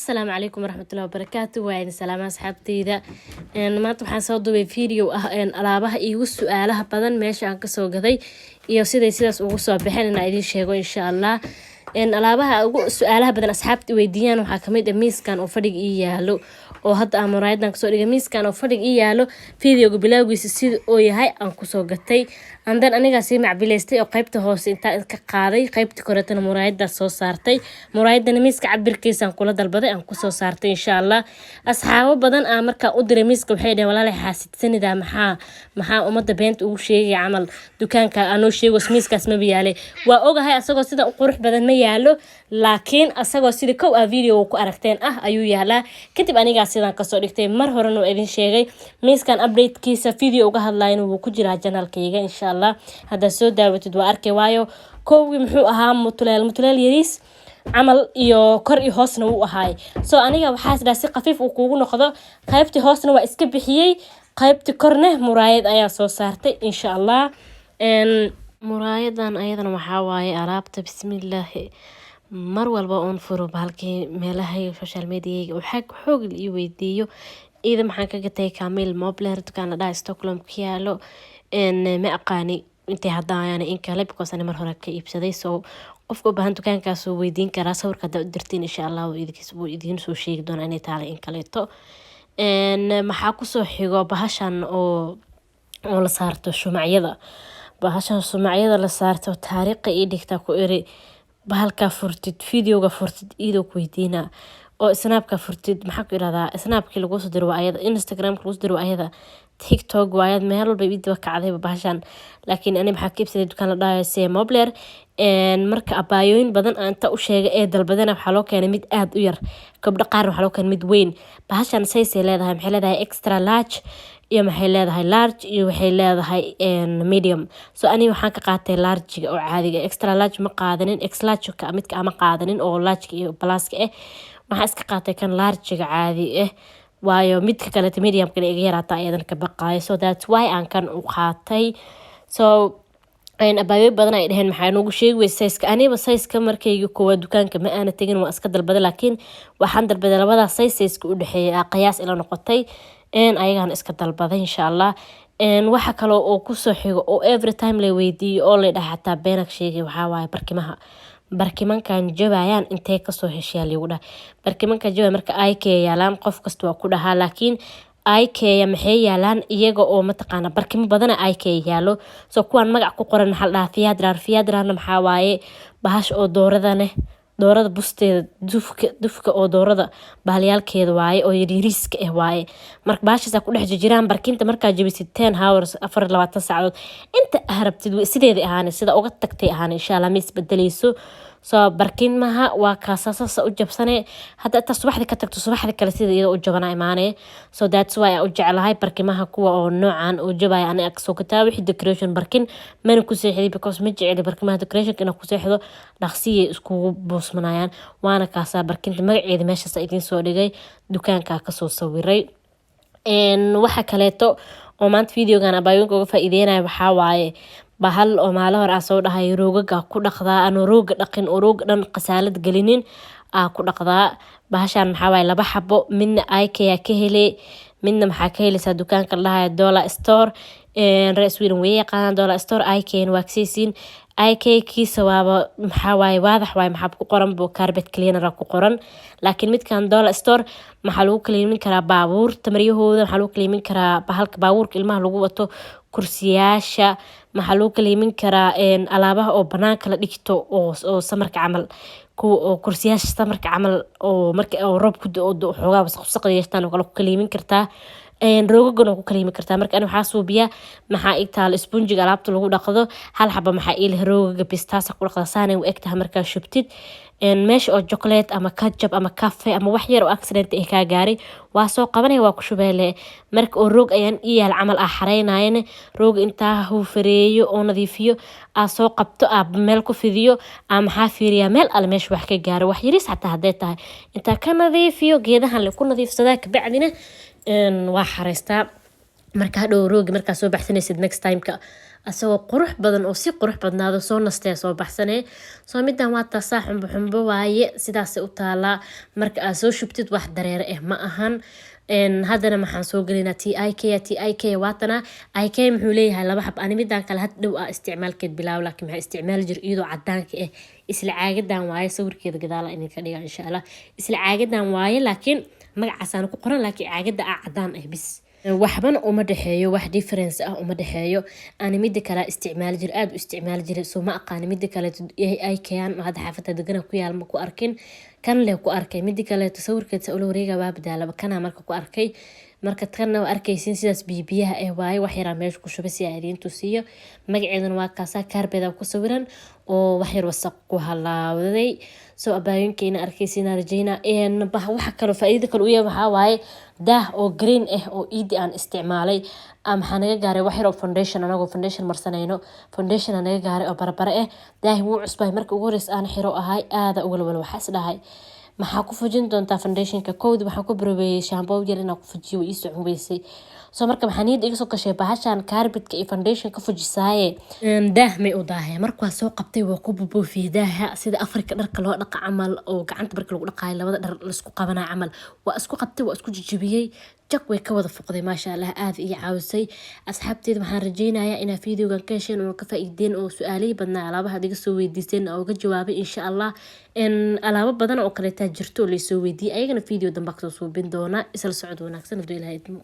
Asalaamu calaykum waraxmatullahi wabarakaatu. Waa idin salaama, asxaabteyda. Maanta waxaan soo duubay video ah alaabaha iigu su-aalaha badan, meesha aan kasoo gaday iyo siday sidaas ugu soo baxeen inaa idiin sheego, insha Allah. Alaabaha ugu su-aalaha badan asxaabta weydiiyaan waxaa kamid ah miiskan oo fadhiga ii yaalo, oo hadda aan muraayadan kasoo dhigay. Miiskan oo fadhiga ii yaalo, videoga bilowgiisa sida oo yahay aan kusoo gatay. Andan anigaa sii macbilaystay oo qeybta hoose intaa ka qaaday, qeybta koretana muraayadaas soo saartay. Muraayadana miiska cabirkiisaan kula dalbaday, aan kusoo saartay, insha Allah. Asxaabo badan aan markaa u diray miiska waxay dhaheen: "Walaalay, xaasidsanida, maxaa ummadda beenta ugu sheegaya camal? Dukaanka anoo sheego miiskaas maba yaalay." Waa ogahay, asagoo sida u qurux badan ma yaalo, laakiin asagoo sida kow ah video ku aragteen ah ayuu yaalaa. Kadib anigaa sidaan kasoo dhigtay. Mar horena waa idin sheegay, miiskan updatekiisa video uga hadlayna wuu ku jiraa channelkayga, insha Allah. Haddaad soo daawatid waa arkay, waayo kowgii muxuu ahaa mutuleel, mutuleel yariis camal, iyo kor iyo hoosna wuu ahaay. So aniga waxaas dhaha si khafiif uu kuugu noqdo, qaybtii hoosna waa iska bixiyey, qaybtii korne muraayad ayaa soo saartay, insha Allah. Muraayadan ayadana waxaa waaye alaabta, bismillaahi, mar walba oon furo bahalkii meelaha social mediayga waxaa xoog ii weydiiyo. Ida maxaan ka gatay Camil Mobler, dukaan la dhaha Stockholm ku yaalo. Ma aqaani intay hadayaan in kale, because ani mar hore ka iibsaday. So qofka u baahan dukaankaas uu weydiin karaa. Sawirka haddaa u dirtiin, insha Allah, wuu idiin soo sheegi doonaa inay taala in kaleeto. Maxaa kusoo xigo? Bahashan oo la saarto shumacyada, bahashan shumacyada la saarto, taariikha ii dhigtaa ku iri. Bahalkaa furtid, videoga furtid, iyadoo ku weydiina oo Snapka furtid, maxaa ku irahdaa, Snapkii lagu soo diro waa ayada, Instagramka lagu soo diro waa ayada, TikTok waa ayada, meel walba ii daba kacdayba bahashan. Laakiin ani maxaa ka iibsaday dukaan la dhahayo C Mobler. Marka abaayooyin badan aan inta u sheegay ee dalbadana, waxaa loo keenay mid aada u yar. Gabdho qaarna waxaa loo keenay mid weyn. Bahashan size leedahay. Maxay leedahay? Extra large iyo maxay leedahay large iyo waxay leedahay medium. So ani waxaan ka qaatay largega oo caadiga. Extra large ma qaadanin, x largeka midka ama qaadanin oo largeka iyo pluska ah. Waxaan iska qaatay kan largega caadi ah, waayo midka kaleeto mediumkana iga yaraata ayadan ka baqaayo. So that's why aan kan u qaatay. So abaayo badan ay dheheen: "Maxaa noogu sheegi weysa sizeka?" Aniba sizeka markayga koowaad dukaanka ma aana tegin, waan iska dalbaday, laakiin waxaan dalbaday labadaas size, sizeka u dhexeeya qiyaas ila noqotay, ayagaan iska dalbaday, insha Allah. Waxa kale oo kusoo xigo oo every time la weydiiyo oo la dhaha xataa beenag sheegay waxaa waaye barkimaha. Barkimankan jabayaan intee kasoo heshayaa liigu dhaha. Barkimankan jabaya marka IKEA yaalaan, qof kasta waa ku dhahaa, laakiin IKEA maxay yaalaan iyaga oo mataqaana barkimo badana IKEA yaalo. So kuwaan magac ku qoran maxaa la dhahaa? Fjädrar. Fjädrarna maxaa waaye? Bahasha oo doorada leh, doorada busteeda, dufka, dufka oo doorada bahalyaalkeeda waaye, oo yaryariiska ah waaye. Marka bahashaasa ku dhex jiraan barkinta. Markaa jabisid, 10 hours, 24 saacadood, inta ah rabtid sideeda ahaana, sida uga tagtay ahaana, insha Allah, ma isbedeleyso. So barkinmaha waa kaasasasa u jabsane. Hadda intaa subaxdi ka tagto, subaxda kale sida iyada u jabana imaanee. So that's why aan u jeclahay barkimaha kuwa oo noocan oo jabaya. Ani kasoo gataa wixii decoration barkin, mana ku seexday, because ma jeceli barkimaha decorationka inaa ku seexdo, dhaqsiyay iskugu buusmanayaan. Waana kaasaa barkinta, magaceeda meeshaas idiin soo dhigay, dukaankaa kasoo sawiray. Waxa kaleeto oo maanta videogan abaayooyinka uga faa-iideynaya waxaa waaye bahal oo maalo hore aa soo dhahay roogaga ku dhaqdaa, anoo rooga dhaqin oo rooga dhan qasaalad gelinin aa ku dhaqdaa. Bahashan maxaa waaye? Laba xabo, midna IKEA ka hele, midna maxaa ka heleysaa dukaanka la dhahayo Dollar Store. Reer Sweden way yaqaanaan Dollar Store. IKEA waa kasaysiin. IKEA kiisa waaba maxaa waaye? Waadax waaye. Maxaa ku qoran? Bo carpet cleaner ku qoran. Laakiin midkan Dollar Store maxaa lagu cleanin karaa? Baabuurta maryahooda maxaa lagu cleanin karaa? Bahalka baabuurka ilmaha lagu wato, kursiyaasha maxaa lagu cleanin karaa? Alaabaha oo banaanka la dhigto oo summerka camal, kuwa oo kursiyaasha summerka camal oo marka oo roob ku da'o xoogaa wasaq wasaq yeeshtaan oo kale ku cleanin kartaa, roogagana ku cleanin kartaa. Marka ani waxaa suubiya, maxaa ig taalo sponjiga alaabta lagu dhaqdo, hal xaba maxaa ii leh roogaga bistaasa ku dhaqda. Saanay u egtahay markaa shubtid meesha oo chocolate ama ketchup ama cafe ama wax yar oo accident eh kaa gaaray, waa soo qabanaya, waa ku shubeele. Marka oo roog ayaan ii yaal camal ah xareynayane, rooga intaa huufareeyo oo nadiifiyo, aa soo qabto, aa meel ku fidiyo, aa maxaa fiiriyaa meel alle meesha wax ka gaaro, wax yariis xataa hadday tahay, intaa ka nadiifiyo, geedahan le ku nadiifsadaa, kabacdina waa xareystaa. Marka hadhow roogi markaa soo baxsanaysid next timeka Asagoo qurux badan oo si qurux badnaado soo nastee soo baxsanee. Soo midan waa taasaa, xumbo xumbo waaye, sidaasay u taalaa. Marka aad soo shubtid, wax dareere ah ma ahan. Haddana maxaan soo gelinaa? T IKEA. T IKEA waatana. IKEA muxuu leeyahay laba xab. Ani midaan kale had dhow ah isticmaalkeed bilaaw, laakiin maxaa isticmaali jir iyadoo cadaanka ah. Isla caagadan waaye, sawirkeeda gadaala idinka dhiga insha Allah. Isla caagadan waaye, laakiin magacaasaan ku qoran, laakiin caagada ah cadaan ah bis. Waxbana uma dhexeeyo, wax difference ah uma dhexeeyo. Ani mida kale isticmaali jir, aada u isticmaali jiray, soo ma aqaani mida kaleeto. IKEA-an hadda xaafadda degana ku yaal ma ku arkin, kan leh ku arkay. Mida kaleeto sawirkeed sa ula wareega waa badaalaba, kana marka ku arkay. Marka tanna waa arkaysiin, sidaas bibiyaha ah waaye. Wax yaraa meesha ku shubay si aan idiin tusiyo. Magaceeduna waa kaasaa, kaarbeeda ku sawiran oo wax yar wasaq ku halaawday. Soo abaayinkeena arkaysiin rajeyna. Waxa kaloo faa'iido kale u yahay waxaa waaye daah oo green ah oo iidi aan isticmaalay. Maxaa naga gaaray? Wax yar oo foundation, anagoo foundation marsanayno, foundation aa naga gaaray oo barbare ah. Daahi wuu cusbay. Marka ugu horeysa aan xiro ahay aada ugalwal. Waxaa is dhahay, maxaa ku fujin doontaa foundationka? Kowdi waxaan ku barobeeyey shampoo yar inaan ku fujiyo, way ii socon weysay. Soo marka maxaa niyadda iga soo gashay? Bahashan carpetka iyo foundation ka fujisaaye, daah may u daahaya. Marka waa soo qabtay, waa ku bubuufiyey daaha, sida Afrika dharka loo dhaqa camal, oo gacanta marka lagu dhaqaayo labada dhar laisku qabanaa camal. Waa isku qabtay, waa isku jijibiyey, jag way ka wada fuqday. Maasha Allah, aada ii caawisay. Asxaabteeda, waxaan rajeynayaa inaa videogan ka hesheen oo ka faa'iideen, oo su-aalihii badnaa alaabaha ad iga soo weydiiseen oo uga jawaabay insha Allah. Alaabo badan oo kaleetaa jirto oo laysoo weydiiyey, ayagana video dambe kasoo suubin doona. Isla socod wanaagsan hadduu Ilaha idmo.